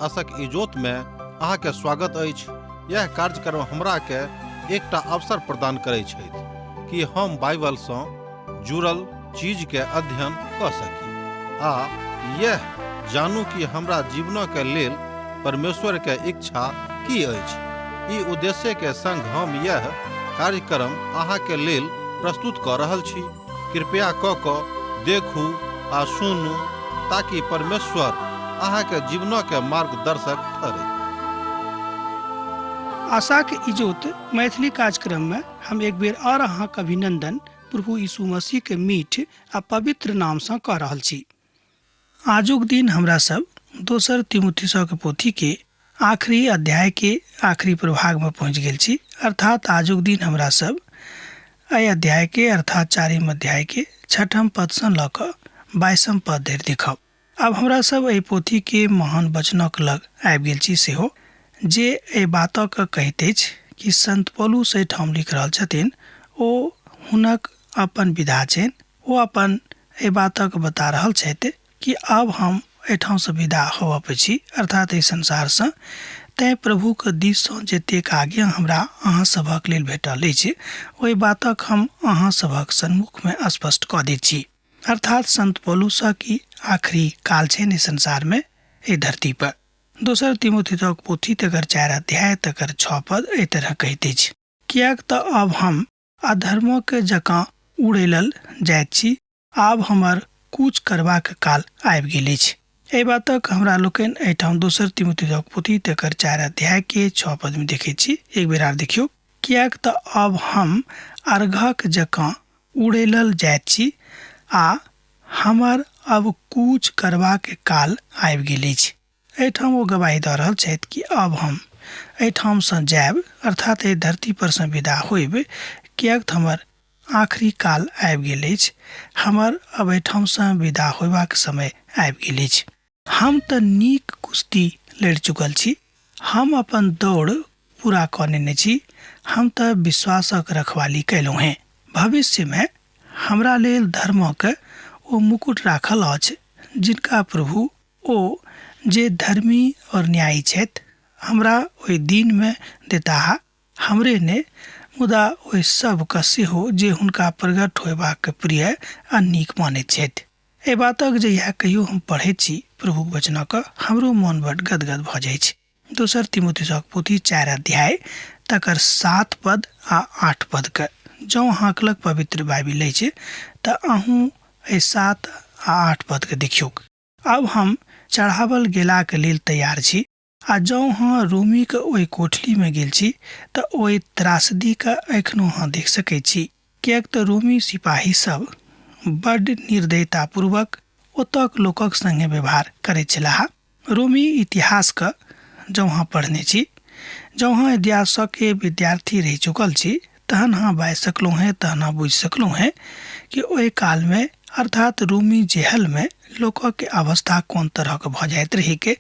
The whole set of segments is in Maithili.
आशक इजोत में अहाँ के स्वागत अछि। यह कार्यक्रम हमरा के एकटा अवसर प्रदान करै छथि कि हम बाइबल सँ जुड़ल चीज के अध्ययन कऽ सकी आ यह जानू कि हमरा जीवन के लेल परमेश्वर के इच्छा की अछि। ई उद्देश्य के संग हम यह कार्यक्रम अहाँ के लेल प्रस्तुत कऽ रहल छी। कृपया कऽ कऽ देखू आ सुनू ताकि परमेश्वर अहाँके जीवनके मार्गदर्शक ठहरै। आशाक इजोत मैथिली कार्यक्रम में हम एक बेर और अहाँक अभिनंदन प्रभु यीशु मसीह के मीठ आ पवित्र नाम से कऽ रहल छी। आजुक दिन हमरा सब दोसर तिमुथिसक पोथी के आखिरी अध्याय के आखिरी प्रभाग में पहुंच गेल छी, अर्थात आजुक दिन हमरा सब एहि अध्याय के अर्थात चारिम अध्याय के छठम पद से लऽ कऽ 22म पद धरि देखब। आब हमरा सब एहि पोथी के महान वचनक लग आबि गेल छी सेहो, जे एहि बातक कहैत अछि कि संत पौलुस एहिठाम लिख रहल छथिन, ओ हुनक अपन विधा छनि, ओ अपन एहि बातक बता रहल छथि कि आब हम एहिठामसँ विदा होबऽ छी, अर्थात एहि संसारसँ। तैँ प्रभुक दिससँ जतेक आज्ञा हमरा अहाँ सभक लेल भेटल अछि, ओहि बातक हम अहाँ सभक सन्मुखमे स्पष्ट कऽ दैत छी। अर्थात संत पौलुसक ई आखिरी काल छनि एहि संसारमे, एहि धरती पर। दोसर तिमोथीक पोथी तकर 4 अध्याय तकर 6 पद एहि तरह कहैत अछि, किएक तऽ आब हम अधर्मक जकाँ उड़ेलल जाइत छी, आब हमर कूच करबाक काल आबि गेल अछि। एहि बातक हमरा लोकनि एहिठाम दोसर तिमोथीक पोथी तकर 4 अध्याय के 6 पद में देखैत छी। एक बेर आर देखियौ, किएक तऽ आब हम अर्घक जकाँ उड़ेलल जाइत छी आ हमर अब कूच करबाक काल आबि गेल अछि। एहिठाम ओ गवाही दऽ रहल छथि कि आब हम एहिठामसँ जायब, अर्थात एहि धरती पर सँ विदा होइब, किएक तऽ हमर आखिरी काल आबि गेल अछि, हमर अब एहिठामसँ विदा होयबाक समय आबि गेल अछि। हम तऽ नीक कुश्ती लड़ि चुकल छी, हम अपन दौड़ पूरा कऽ नेने छी, हम तऽ विश्वासक रखवाली कयलहुँ हेँ। भविष्यमे हमरा लेल धर्मक ओ मुकुट राखल अछि, जिनका प्रभु ओ जे धर्मी और न्यायी छथि हमरा ओहि दिनमे देताह, हमरे ने मुदा ओहि सभके सेहो जे हुनका प्रगट होयबाक प्रिय आ नीक मानैत छथि। एहि बातक जहिया कहियो हम पढ़ैत छी प्रभुक वचनक, हमरो मोन बड गदगद भऽ जाइछ। दोसर तिमोथीसक पोथी 4 अध्याय तकर 7 पद आ 8 पदके जँ अहाँक लग पवित्र बाइबिल अछि तऽ अहूँ एहि 7 आ 8 पदके देखियौक। आब हम चढ़ावल गेलाक लेल तैयार छी आ जँ अहाँ रोमीक ओहि कोठलीमे गेल छी तऽ ओहि त्रासदीके एखनो अहाँ देख सकैत छी, किएक तऽ रोमी सिपाही सब बड्ड निर्दयतापूर्वक ओतऽक लोकक संगे व्यवहार करैत छलाह। रोमी इतिहासके जँ अहाँ पढ़ने छी, जँ अहाँ इतिहासके विद्यार्थी रहि चुकल छी, तहन अहाँ बाजि सकलहुँ हेँ, तहन अहाँ बुझि सकलहुँ हेँ कि ओहि कालमे अर्थात रोमी जेहलमे लोकक अवस्था कोन तरहक भऽ जाइत रहैक,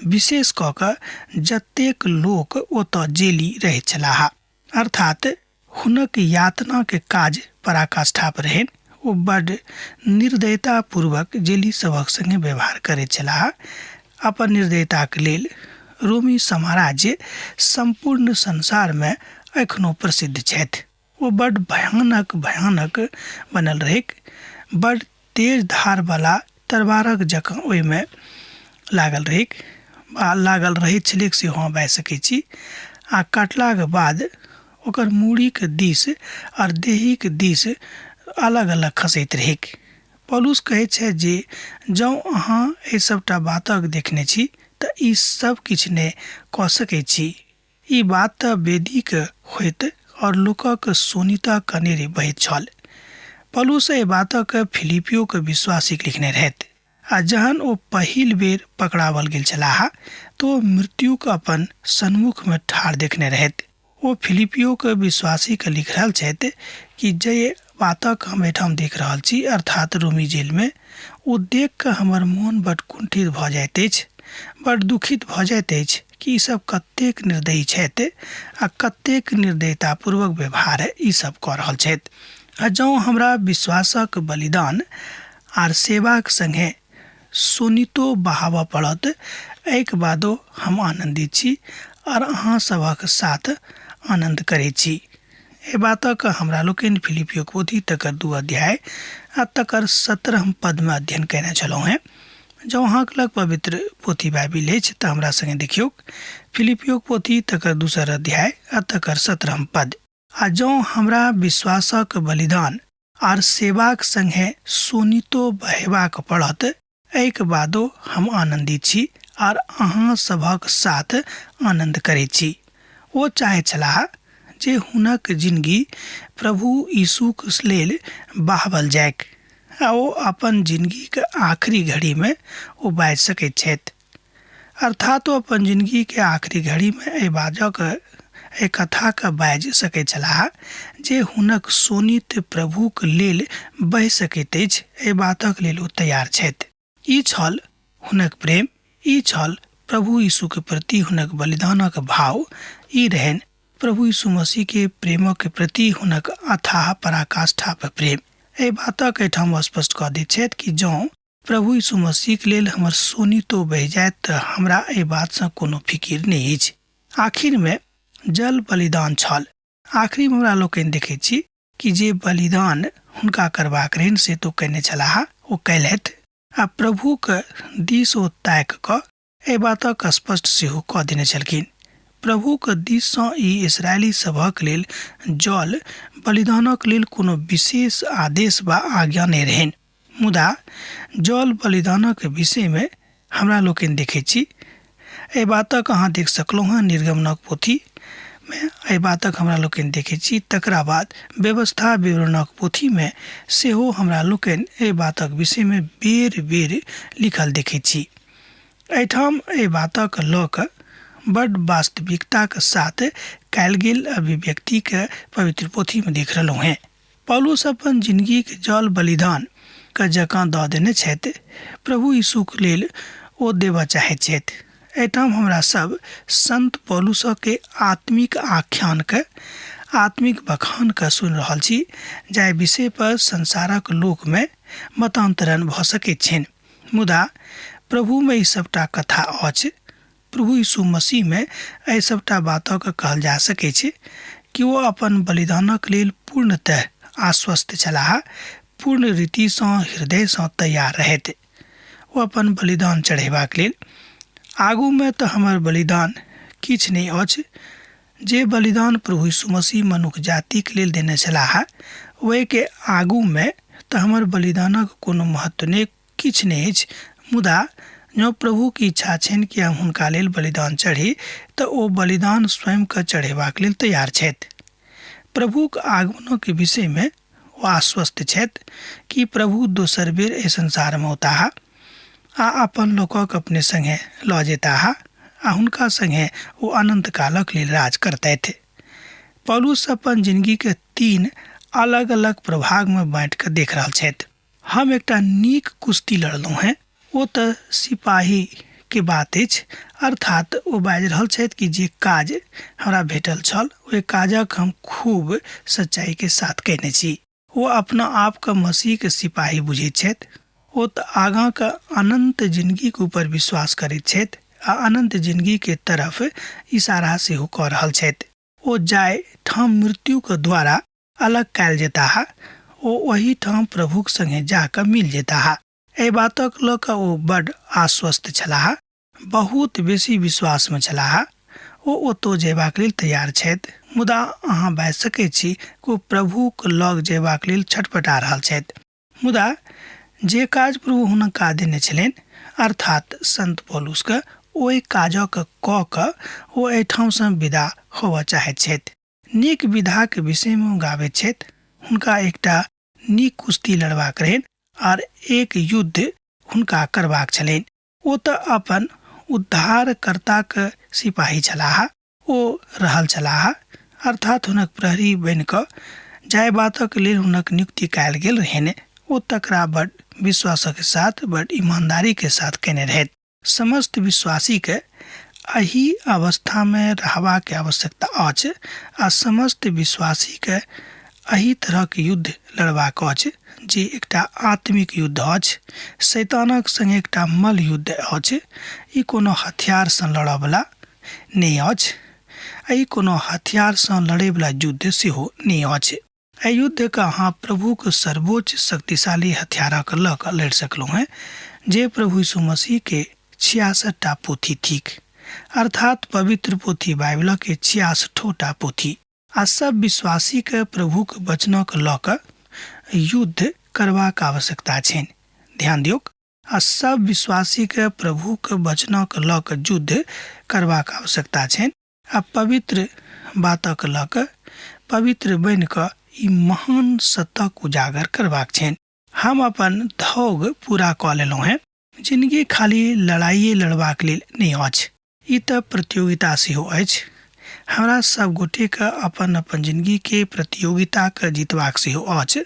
विशेष कऽ कऽ जतेक लोक ओतऽ जेली रहैत छलाह, अर्थात हुनक यातनाके काज पराकाष्ठा पर रहनि। ओ बड्ड निर्दयतापूर्वक जेली सभक संगे व्यवहार करैत छलाह। अपन निर्दयताक लेल रोमी साम्राज्य सम्पूर्ण संसारमे एखनो प्रसिद्ध छथि। ओ बड्ड भयानक भयानक बनल रहैक, बड्ड तेज धारवला तरवारक जकाँ ओहिमे लागल रहैक आ लागल रहैत छलैक से हम बाजि सकैत छी। आ काटलाक बाद ओकर मूड़ीक दिस आओर देहीक दिस अलग अलग खसैत रहैक। पौलुस कहैत छथि जे जँ अहाँ एहि सभटा बातक देखने छी तऽ ई सभ किछु नहि कऽ सकैत छी। ई बात तऽ वेदीक होइत और लोकक शोणितक कनेरे बहैत छल। पौलुस एहि बातक फिलिपियोक विश्वासीक लिखने रहथि आ जहन ओ पहिल बेर पकड़ावल गेल छलाह तऽ ओ मृत्युक अपन सन्मुख मे ठाढ़ देखने रहथि। ओ फिलिपियोक विश्वासीक लिख रहल छथि कि जे बातक हम एहिठाम देख रहल छी, अर्थात रोमी जेल मे, ओ देख कऽ हमर मोन बड कुंठित भऽ जाइत अछि, बड दुखित भऽ जाइत अछि कि ई सब कतेक निर्दयी छथि आ कतेक निर्दयतापूर्वक व्यवहार ई सब कऽ रहल छथि। आ जँ हमरा विश्वासक बलिदान आर सेवाक संगे शोणितो बहाबऽ पड़त एहिके बादो हम आनन्दित छी आर अहाँ सभक साथ आनन्द करैत छी। एहि बातक हमरा लोकनि फिलिपियोक पोथी तकर 2 अध्याय आ तकर 17 पदमे अध्ययन कयने छलहुँ हेँ। जँ अहाँके लग पवित्र पोथी बाइबिल अछि तऽ हमरा सङ्गे देखियौक फिलिपियोक पोथी तकर 2 अध्याय आ तकर 17 पद। आ जँ हमरा विश्वासक बलिदान आर सेवाक सङ्गे शोणितो बहेबाक पड़त, एहिके बादो हम आनन्दित छी आर अहाँ सभक साथ आनन्द करैत छी। ओ चाहैत छलाह जे हुनक जिनगी प्रभु यीशुक लेल बहावल जाइक आ ओ अपन जिनगीक आखिरी घड़ीमे ओ बाजि सकैत छथि। अर्थात ओ अपन जिनगीके आखिरी घड़ीमे एहि बाजक एहि कथाके बाजि सकैत छलाह जे हुनक शोणित प्रभुक लेल बहि सकैत अछि, एहि बातक लेल ओ तैयार छथि। ई छल हुनक प्रेम, ई छल प्रभु यीशुके प्रति हुनक बलिदानक भाव, ई रहनि प्रभु यीशु मसीहके प्रेमक प्रति हुनक अथाह पराकाष्ठा पर प्रेम। एहि बातक एहिठाम स्पष्ट कऽ दैत छथि कि जँ प्रभु यीशु मसीहके लेल हमर शोणितो बहि जायत तऽ हमरा एहि बातसँ कोनो फिकिर नहि अछि। आखिरमे जल बलिदान छल। आखिरीमे हमरा लोकनि देखैत छी कि जे बलिदान हुनका करबाक रहनि से तो कयने छलाह, ओ कयलथि आ प्रभुक दिस ओ ताकि कऽ एहि बातक स्पष्ट सेहो कऽ देने छलखिन। प्रभुक दिससँ ई इसराइली सभक लेल जल बलिदानक लेल कोनो विशेष आदेश वा आज्ञा नहि रहनि। मुदा जल बलिदानक विषयमे हमरा लोकनि देखैत छी, एहि बातक अहाँ देख सकलहुँ हेँ निर्गमनक पोथीमे, एहि बातक हमरा लोकनि देखैत छी। तकरा बाद व्यवस्था विवरणक पोथीमे सेहो हमरा लोकनि एहि बातक विषयमे बेर बेर लिखल देखैत छी। एहिठाम एहि बातक लऽ कऽ बड्ड वास्तविकताक साथ कयल गेल अभिव्यक्तिके पवित्र पोथीमे देख रहलहुँ हेँ। पौलुस अपन जिनगीक जल बलिदान के जकाँ दऽ देने छथि, प्रभु यीशुक लेल ओ देबऽ चाहैत छथि। एहिठाम हमरा सब संत पौलुसके आत्मिक आख्यानके, आत्मिक बखानके सुनि रहल छी, जाहि विषय पर संसारक लोकमे मतान्तरण भऽ सकैत छनि। मुदा प्रभुमे ई सबटा कथा अछि। प्रभु यीशु मसीहमे एहि सबटा बातक कहल जा सकैत छै कि ओ अपन बलिदानक लेल पूर्णतः आश्वस्त छलाह, पूर्ण रीतिसँ हृदयसँ तैयार रहथि ओ अपन बलिदान चढ़ेबाक लेल। आगूमे तऽ हमर बलिदान किछु नहि अछि। जे बलिदान प्रभु यीशु मसीह मनुख जातिक लेल देने छलाह, ओहिके आगूमे तऽ हमर बलिदानक कोनो महत्व नहि, किछु नहि अछि। मुदा जँ प्रभुक इच्छा छनि कि हम हुनका लेल बलिदान चढ़ी, तऽ ओ बलिदान स्वयंकेँ चढ़ेबाक लेल तैयार छथि। प्रभुक आगमनक विषयमे ओ आश्वस्त छथि कि प्रभु दोसर बेर एहि संसारमे औताह आ अपन लोकक अपने सङ्गे लऽ जेताह आ हुनका सङ्गे ओ अनन्त कालक लेल राज करतथि। पौलुस अपन जिनगीके 3 अलग अलग प्रभागमे बाँटि कऽ देख रहल छथि। हम एकटा नीक कुश्ती लड़लहुँ हेँ, ओ तऽ सिपाहीके बात अछि, अर्थात ओ बाजि रहल छथि कि जे काज हमरा भेटल छल ओहि काजक हम खूब सच्चाइके साथ कयने छी। ओ अपना आपके मसीहके सिपाही बुझैत छथि। ओ तऽ आगाँके अनन्त जिनगीके ऊपर विश्वास करैत छथि आ अनन्त जिनगीके तरफ इशारा सेहो कऽ रहल छथि। ओ जाहि ठाम मृत्युके द्वारा अलग कयल जेताह, ओ ओहि ठाम प्रभुक संगे जा कऽ मिल जेताह। एहि बातक लऽ कऽ ओ बड्ड आश्वस्त छलाह, बहुत बेसी विश्वासमे छलाह। ओ ओतौ जयबाक लेल तैयार छथि, मुदा अहाँ बाजि सकैत छी कि ओ प्रभुक लग जयबाक लेल छटपटा रहल छथि। मुदा जे काज प्रभु हुनका देने छलनि, अर्थात संत पौलुसके, ओहि काजक कऽ कऽ ओ एहिठामसँ विदा होबऽ चाहैत छथि। नीक विधाक विषयमे ओ गाबैत छथि। हुनका एकटा नीक कुश्ती लड़बाक रहनि आर एक युद्ध हुनका करबाक छलनि। ओ तऽ अपन उद्धारकर्ताक सिपाही छलाह, ओ रहल छलाह, अर्थात हुनक प्रहरी बनि कऽ जाहि बातक लेल हुनक नियुक्ति कयल गेल रहनि, ओ तकरा बड विश्वासक साथ, बड ईमानदारीके साथ कयने रहथि। समस्त विश्वासीके एहि अवस्थामे रहबाक आवश्यकता अछि आ समस्त विश्वासीके एहि तरहक युद्ध लड़बाक अछि जे एकटा आत्मिक युद्ध अछि, शैतानक संगे एकटा मल्ल युद्ध अछि। ई कोनो हथियारसँ लड़ऽवला नहि अछि आ ई कोनो हथियारसँ लड़ैवला युद्ध सेहो नहि अछि। एहि युद्धके अहाँ प्रभुक सर्वोच्च शक्तिशाली हथियारक लऽ कऽ लड़ि सकलहुँ हेँ, जे प्रभु यीशु मसीहके छियासठिटा पोथी थिक, अर्थात् पवित्र पोथी बाइबलके छियासठोटा पोथी। आ सब विश्वासीके प्रभुक वचनक लऽ कऽ युद्ध करबाक आवश्यकता छनि। ध्यान दियौक, आ सब विश्वासीके प्रभुक वचनक लऽ कऽ युद्ध करबाक आवश्यकता छनि आ पवित्र बातक लऽ कऽ पवित्र बनि कऽ ई महान सतक उजागर करबाक छनि। हम अपन धौग पूरा कऽ लेलहुँ हेँ। जिनगी खाली लड़ाइए लड़बाक लेल नहि अछि। ई तऽ प्रतियोगिता सेहो अछि। हमरा सब गोटेके अपन अपन जिनगीके प्रतियोगिताके जीतबाक सेहो अछि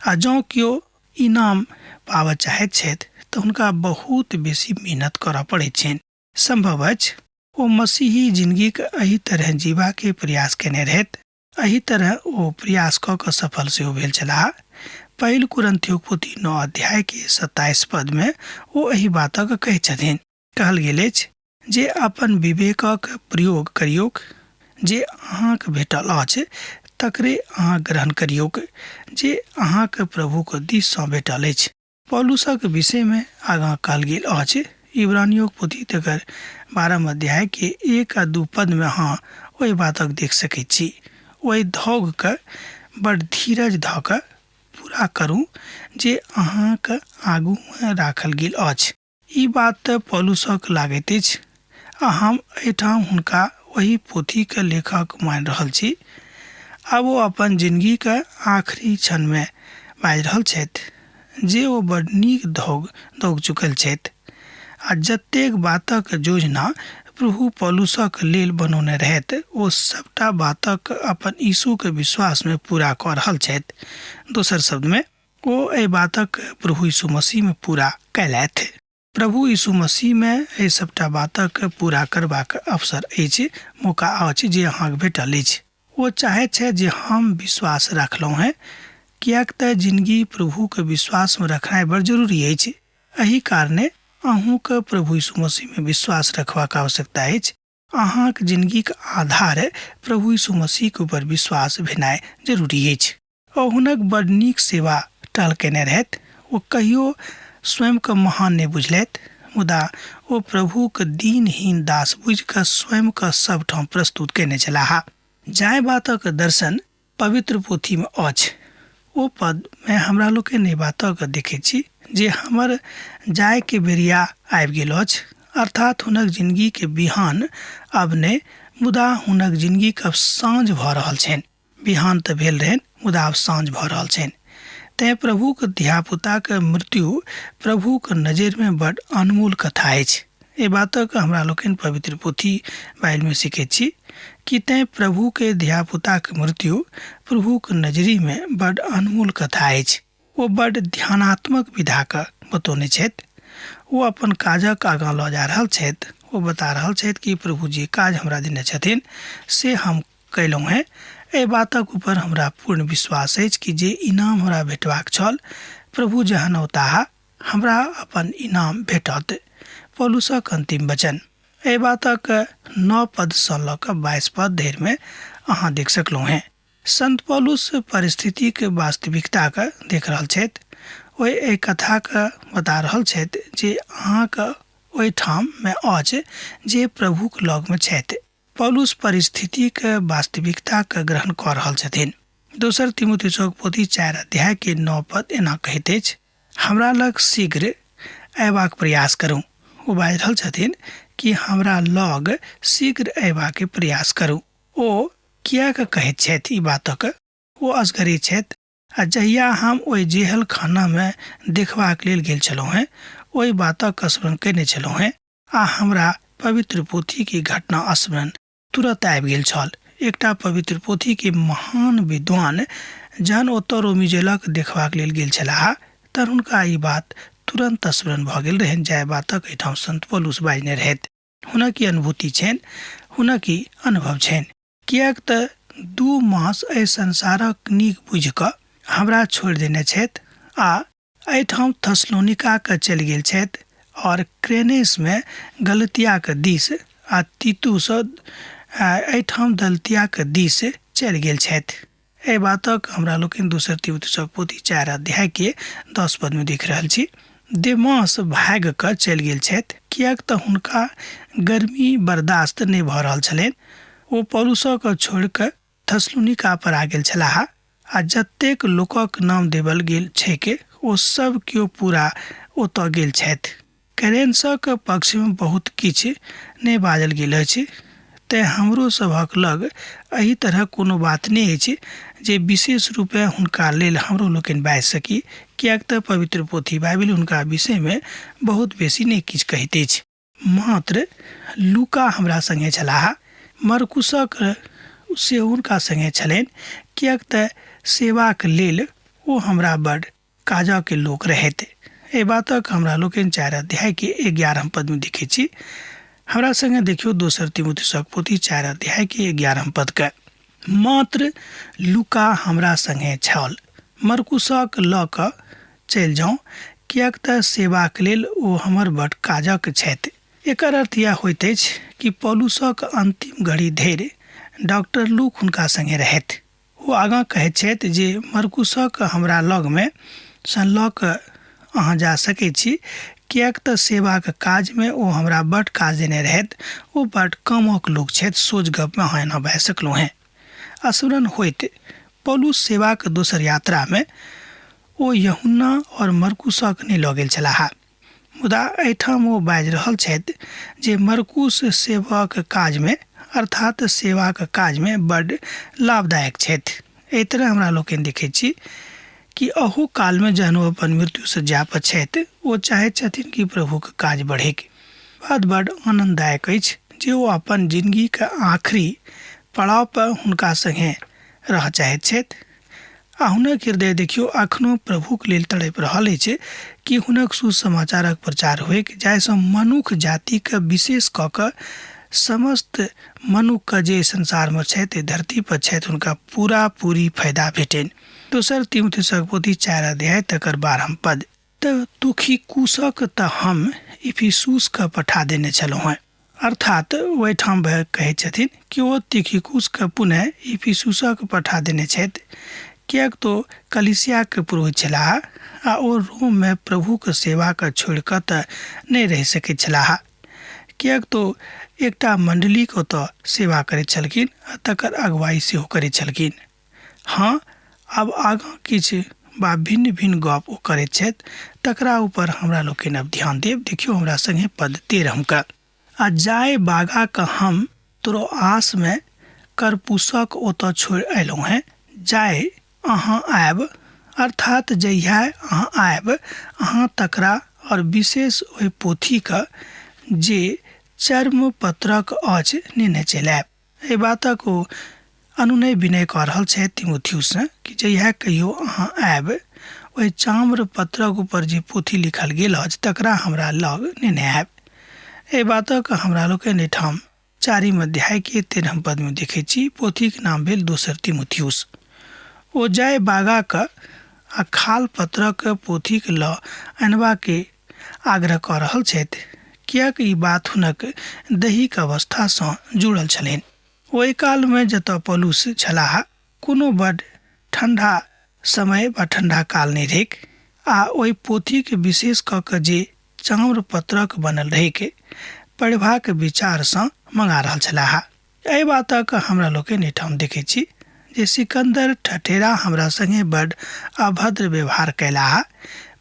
आ जँ केओ इनाम पाबऽ चाहैत छथि तऽ हुनका बहुत बेसी मेहनत करऽ पड़ैत छनि। सम्भव अछि ओ मसीही जिनगीक एहि तरहेँ जीबाके प्रयास कयने रहथि। एहि तरह ओ प्रयास कऽ कऽ सफल सेहो भेल छलाह। पहिल कुरन्थियोक पोथी 9 अध्यायके 27 पदमे ओ एहि बातक कहैत छथिन। कहल गेल अछि जे अपन विवेकक प्रयोग करियौक, जे अहाँक भेटल अछि तकरे अहाँ ग्रहण करियौक, जे अहाँक प्रभुक दिस सँ भेटल अछि। पौलुसक विषयमे आगाँ कहल गेल अछि, इब्रानियोक पोथी तकर 12 अध्यायके 1 आ 2 पदमे अहाँ ओहि बातक देख सकैत छी। ओहि धौगके बड़ धीरज धऽ कऽ पूरा करू जे अहाँक आगूमे राखल गेल अछि। ई बात तऽ पौलुसक लागैत अछि आ हम एहिठाम हुनका ओहि पोथीक लेखक मानि रहल छी। आब ओ अपन जिनगीक आखिरी क्षणमे बाजि रहल छथि जे ओ बड़ नीक दौग दौग चुकल छथि आ जतेक बातक योजना प्रभु पौलुसक लेल बनौने रहथि ओ सभटा बातक अपन यीशुक विश्वासमे पूरा कऽ रहल छथि। दोसर शब्दमे, ओ एहि बातक प्रभु यीशु मसीहमे पूरा कयलथि। प्रभु यीशु मसीहमे एहि सभटा बातक पूरा करबाक अवसर अछि, मौका अछि जे अहाँक भेटल अछि। ओ चाहैत छथि जे हम विश्वास राखलहुँ हेँ, किएक तँ जिनगी प्रभुक विश्वासमे रखनाइ बड़ जरूरी अछि। एहि कारणे अहूँक प्रभु यीशु मसीहमे विश्वास रखबाक आवश्यकता अछि। अहाँक जिनगीक आधार प्रभु यीशु मसीहक ऊपर विश्वास भेनाइ जरूरी अछि। ओ हुनक बड़ नीक सेवा टहल कयने रहथि। ओ कहियो स्वयंकेँ महान नहि बुझलथि, मुदा ओ प्रभुक दीन-हीन दास बुझि कऽ स्वयंकेँ सभ ठाम प्रस्तुत कयने छलाह। जाहि बातक दर्शन पवित्र पोथीमे अछि, ओ पदमे हमरा लोकनि एहि बातकेँ देखैत छी जे हमर जायके बेरिया आबि गेल अछि, अर्थात् हुनक जिनगीक बिहान आब नहि, मुदा हुनक जिनगीक आब साँझ भऽ रहल छनि। बिहान तऽ भेल रहनि, मुदा आब साँझ भऽ रहल छनि। तेँ प्रभुक धियापुताक मृत्यु प्रभुक नजरिमे बड अनमोल कथा अछि। एहि बातक हमरा लोकनि पवित्र पोथी बाइबलमे सिखैत छी कि तेँ प्रभुके धियापुताक मृत्यु प्रभुक नजरिमे बड अनमोल कथा अछि। ओ बड ध्यानात्मक विधाक बतौने छथि। ओ अपन काजक आगाँ लऽ जा रहल छथि। ओ बता रहल छथि कि प्रभु जे काज हमरा देने छथिन से हम कयलहुँ हेँ। एहि बातक ऊपर हमरा पूर्ण विश्वास अछि कि जे इनाम हमरा भेटबाक छल, प्रभु जहन औताह, हमरा अपन इनाम भेटत। पौलुसक अन्तिम वचन। एहि बातक 9 पदसँ लऽ कऽ 22 पद धरिमे अहाँ देख सकलहुँ हेँ। संत पौलुस परिस्थितिक वास्तविकताके देख रहल छथि। ओ एहि कथाके बता रहल छथि जे अहाँक ओहिठाममे अछि जे प्रभुक लगमे छथि। पौलुस परिस्थितिक वास्तविकताके ग्रहण कऽ रहल छथिन। दोसर तिमुथियुसक पोथी 4 अध्यायके 9 पद एना कहैत अछि, हमरा लग शीघ्र अयबाक प्रयास करू। ओ बाजि रहल छथिन कि हमरा लग शीघ्र अयबाक प्रयास करू। ओ किएक कहैत छथि ई बातक? ओ असगरे छथि आ जहिया हम ओहि जेहल खानामे देखबाक लेल गेल छलहुँ हेँ, ओहि बातक स्मरण कयने छलहुँ हेँ आ हमरा पवित्र पोथीक घटना स्मरण तुरत आबि गेल छल। एकटा पवित्र पोथीक महान विद्वान जहन ओतऽ रोमी जेलक देखबाक लेल गेल छलाह तहन हुनका ई बात तुरन्त स्मरण भऽ गेल रहनि जाहि बातक एहिठाम संत पौलुस बाजने रहथि। हुनक ई अनुभूति छनि, हुनक ई अनुभव छनि। किएक तऽ 2 मास एहि संसारक नीक बुझि कऽ हमरा छोड़ि देने छथि आ एहिठाम थेसलोनिका के चलि गेल छथि आओर क्रेनेसमे गलतियाके दिस आ तीतुस एहिठाम दलतियाके दिस चलि गेल छथि। एहि बातक हमरा लोकनि दोसर तिमुथियुसक पोथी 4 अध्यायके 10 पदमे देख रहल छी। देमास भागि कऽ चलि गेल छथि, किएक तऽ हुनका गर्मी बर्दाश्त नहि भऽ रहल छलनि। ओ पौलुसके छोड़ि कऽ थेसलोनिका पर आ गेल छलाह आ जतेक लोकक नाम देबल गेल छैक, ओ सब केओ पूरा ओतऽ गेल छथि। क्रेन्सक पक्षमे बहुत किछु नहि बाजल गेल अछि, तेँ हमरो सभक लग एहि तरहक कोनो बात नहि अछि जे विशेष रूपेँ हुनका लेल हमरो लोकनि बाजि सकी, किएक तँ पवित्र पोथी बाइबिल हुनका विषयमे बहुत बेसी नहि किछु कहैत अछि। मात्र लूका हमरा संगे छलाह। मरकुसक सेहो हुनका संगे छलनि, किएक तँ सेवाक लेल ओ हमरा बड़ काजक लोक रहथि। एहि बातक हमरा लोकनि 4 अध्यायके 11 पदमे देखैत छी। हमरा संगे देखियौ दोसर तिमुथियुसक पोथी 4 अध्यायके 11 पदके। मात्र लूका हमरा संगे छल। मरकुसक लऽ कऽ चलि जाउ, किएक तँ सेवाक लेल ओ हमर बड़ काजक छथि। एकर अर्थ इएह होइत अछि कि पौलुसक अन्तिम घड़ी धरि डॉक्टर लूक हुनका संगे रहथि। ओ आगाँ कहैत छथि जे मरकुसक हमरा लगमे सँ लऽ कऽ अहाँ जा सकैत छी, किएक तँ सेवाक काजमे ओ हमरा बड्ड काज देने रहथि। ओ बड्ड कामक लोक छथि। सोझ गपमे अहाँ एना बाजि सकलहुँ हेँ। स्मरण होइत पौलुस सेवाक दोसर यात्रामे ओ यूहन्ना और मरकुसक नहि लऽ गेल छलाह। मुदा एहिठाम ओ बाजि रहल छथि जे मरकुस सेवक काजमे, अर्थात सेवाक काजमे बड्ड लाभदायक छथि। एहि तरह हमरा लोकनि देखैत छी कि अहू कालमे जहन ओ अपन मृत्युशय्या पर छथि, ओ चाहैत छथिन कि प्रभुक काज बढ़ैक। बात बड्ड आनन्ददायक अछि जे ओ अपन जिनगीक आखिरी पड़ाव पर हुनका संगे रहऽ चाहैत छथि। आ हुनक हृदय देखियौ अखनो प्रभुक लेल तड़पि रहल अछि कि हुनक सुसमाचारक प्रचार होइक, जाहिसँ मनुख जातिके विशेष कऽ कऽ समस्त मनुखके जे संसारमे छथि, एहि धरती पर छथि, हुनका पूरा पूरी फायदा भेटनि। दोसर तिमुथियुसक पोथी 4 अध्याय तकर 12 पद। तऽ तुखिकुसक तऽ हम इफिसुसके पठा देने छलहुँ हेँ। अर्थात ओहिठाम भऽ कहैत छथिन कि ओ तिखिकुसके पुनः इफिसुसक पठा देने छथि, किएक तो कलिसियाके पुरोहित छलाह आ ओ रोममे प्रभुक सेवाके छोड़ि कऽ तऽ नहि रहि सकैत छलाह, किएक तो एकटा मण्डलीके ओतऽ सेवा करैत छलखिन आ तकर अगुवाई सेहो करैत छलखिन। हँ, आब आगाँ किछु बा भिन्न भिन्न गप ओ करैत छथि, तकरा ऊपर हमरा लोकनि आब ध्यान देब। देखियौ हमरा संगे पद 13मके। आ जाय बागाके हम त्रोआसमे करपुसक ओतऽ छोड़ि अयलहुँ हेँ, जाय अहाँ आयब, अर्थात जहिया अहाँ आयब, अहाँ तकरा और विशेष ओहि पोथीके जे चर्मपत्रक अछि नेने चलि आयब। एहि बातक ओ अनुनय विनय कऽ रहल छथि तिमुथियुससँ कि जहिया कहियो अहाँ आयब, ओहि चाम्र पत्रक ऊपर जे पोथी लिखल गेल अछि तकरा हमरा लग नेने आयब। एहि बातक हमरा लोकनि एहिठाम चारिम अध्यायके 13म पदमे देखैत छी। पोथीक नाम भेल दोसर तिमुथियुस। ओ जाय बागाक आ खाल पत्रक पोथीक लऽ अनबाके आग्रह कऽ रहल छथि, किएक ई बात हुनक दैहिक अवस्थासँ जुड़ल छलनि। ओहि कालमे जतऽ पौलुस छलाह, कोनो बड्ड ठंढा समय वा ठंढा काल नहि रहैक आ ओहि पोथीक विशेष कऽ कऽ जे चाम्र पत्रक बनल रहैक, पढ़बाक विचारसँ मंगा रहल छलाह। एहि बातक हमरा लोकनि एहिठाम देखैत छी जे सिकन्दर ठठेरा हमरा संगे बड्ड अभद्र व्यवहार कयलाह।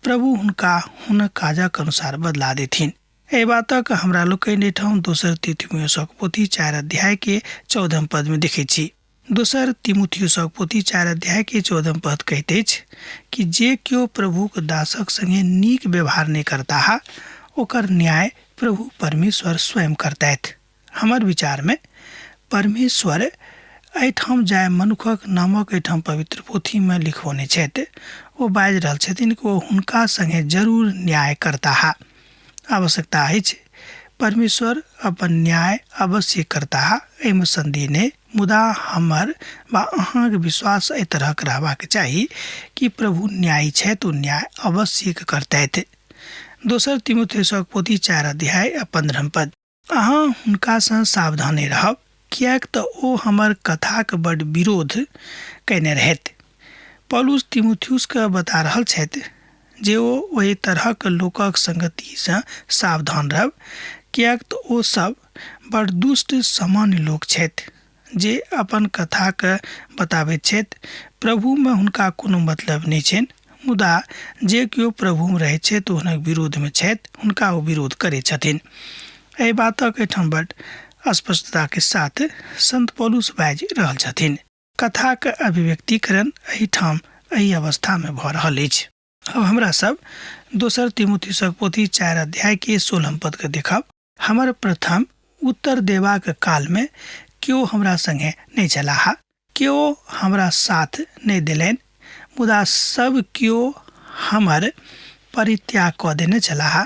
प्रभु हुनका हुनक काजक अनुसार बदला देथिन। एहि बातक हमरा लोकनि एहिठाम दोसर तिमुथियुसक पोथी 4 अध्यायके 14म पदमे देखैत छी। दोसर तिमुथियुसक पोथी 4 अध्यायके 14म पद कहैत अछि कि जे केओ प्रभुक दासक संगे नीक व्यवहार नहि करताह, ओकर न्याय प्रभु परमेश्वर स्वयं करतथि। हमर विचारमे परमेश्वर एहिठाम जाय मनुखक नामक एहिठाम पवित्र पोथीमे लिखबौने छथि, ओ बाजि रहल छथिन कि ओ हुनका सङ्गे जरूर न्याय करताह। आवश्यकता अछि, परमेश्वर अपन न्याय अवश्य करताह, एहिमे सन्देह नहि। मुदा हमर वा अहाँके विश्वास एहि तरहक रहबाक चाही कि प्रभु न्यायी छथि, ओ न्याय अवश्य करतथि। दोसर तिमुथियुसक पोथी 4 अध्याय आ 15 पद। अहाँ हुनकासँ सावधाने रहब, किएक तऽ ओ हमर कथाक बड्ड विरोध कयने रहथि। पौलुस तिमुथियुसके बता रहल छथि जे ओ ओहि तरहक लोकक संगतिसँ सावधान रहब, किएक तऽ ओ सब बड़ दुष्ट सामान्य लोक छथि जे अपन कथाके बताबैत छथि। प्रभुमे हुनका कोनो मतलब नहि छनि, मुदा जे केओ प्रभुमे रहैत छथि ओ हुनक विरोधमे छथि, हुनका ओ विरोध करैत छथिन। एहि बातक एहिठाम बड स्पष्टताके साथ संत पौलुस बाजि रहल छथिन। कथाक अभिव्यक्तिकरण एहिठाम एहि अवस्थामे भऽ रहल अछि। अब हमरा सब दोसर तिमुथियुसक पोथी 4 अध्याय के 16 पद के देखब। हमर प्रथम उत्तर देबाक कालमे केओ हमरा संगे नहि छलाह, केओ हमरा साथ नहि देलनि, मुदा सब केओ हमर परित्याग कऽ देने छलाह।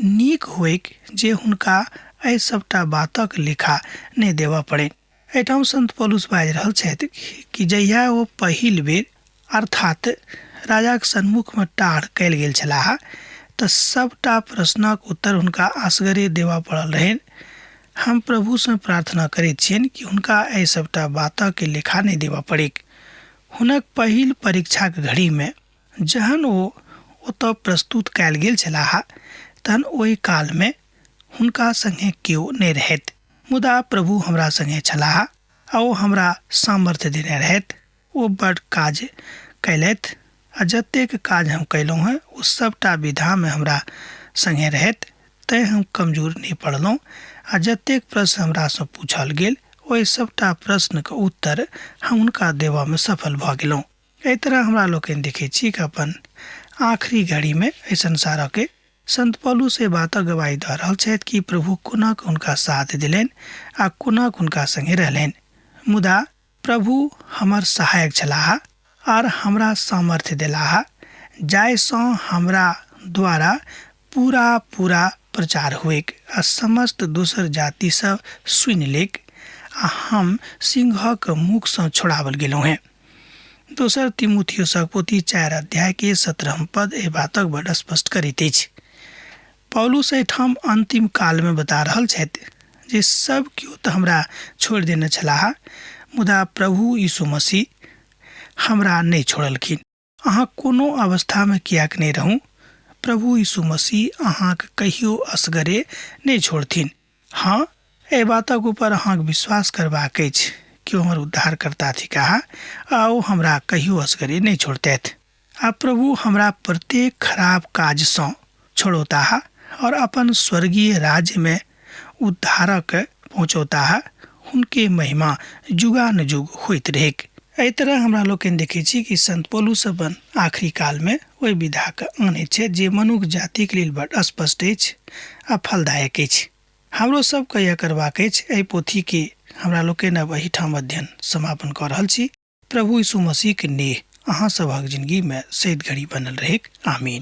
नीक होइक जे हुनका एहि सबटा बातक लेखा नहि देबऽ पड़नि। एहिठाम संत पौलुस बाजि रहल छथि कि जहिया ओ पहिल बेर अर्थात राजाक सन्मुखमे टाढ़ कयल गेल छलाह तऽ सबटा प्रश्नक उत्तर हुनका असगरे देबऽ पड़ल रहनि। हम प्रभुसँ प्रार्थना करैत छियनि कि हुनका एहि सबटा बातक लेखा नहि देबऽ पड़ैक। हुनक पहिल परीक्षाक घड़ीमे जहन ओ ओतऽ प्रस्तुत कयल गेल छलाह तहन ओहि कालमे हुनका संगे केओ नहि रहथि, मुदा प्रभु हमरा संगे छलाह आ ओ हमरा सामर्थ्य देने रहथि। ओ बड़ काज कयलथि आ जतेक काज हम कयलहुँ हेँ ओ सभटा विधामे हमरा संगे रहथि, तैँ हम कमजोर नहि पड़लहुँ आ जतेक प्रश्न हमरासँ पूछल गेल ओहि सभटा प्रश्नके उत्तर हम हुनका देबऽमे सफल भऽ गेलहुँ। एहि तरह हमरा लोकनि देखै छी कि अपन आखिरी घड़ीमे एहि संसारके संत पौलुस एहि बातक गवाही दऽ रहल छथि कि प्रभु कोना कऽ हुनका साथ देलनि आ कोना कऽ हुनका संगे रहलनि। मुदा प्रभु हमर सहायक छलाह आर हमरा सामर्थ्य देलाह, जाहिसँ हमरा द्वारा पूरा पूरा प्रचार होइक आ समस्त दोसर जाति सब सुनि लेक आ हम सिंहक मुखसँ छोड़ाओल गेलहुँ हेँ। दोसर तिमुथियुसक पोथी 4 अध्याय के 17 पद एहि बातक बड स्पष्ट करैत अछि। पौलुस एहिठाम अंतिम कालमे बता रहल छथि जे सब केओ तऽ हमरा छोड़ि देने छलाह, मुदा प्रभु यीशु मसीह हमरा नहि छोड़लखिन। अहाँ कोनो अवस्थामे किएक नहि रहू, प्रभु यीशु मसीह अहाँक कहियो असगरे नहि छोड़थिन। हँ, एहि बातक ऊपर अहाँक विश्वास करबाक अछि कि ओ हमर उद्धारकर्ता थिकाह आ ओ हमरा कहियो असगरे नहि छोड़तथि। आ प्रभु हमरा प्रत्येक खराब काजसँ छोड़ौताह और अपन स्वर्गीय राज्यमे उद्धारक पहुँचौताह। हुनके महिमा जुगानुजुग होइत रहैक। एहि तरह हमरा लोकनि देखैत छी कि संत पौलुस अपन आखिरी कालमे ओहि विधाके आनैत छथि जे मनुख जातिक लेल बड स्पष्ट अछि आ फलदायक अछि। हमरो सबके यह करबाक अछि। एहि पोथीके हमरा लोकनि अब एहिठाम अध्ययन समापन कऽ रहल छी। प्रभु यीशु मसीहके नेह अहाँ सभक जिनगीमे सैत घड़ी बनल रहैक। आमीन।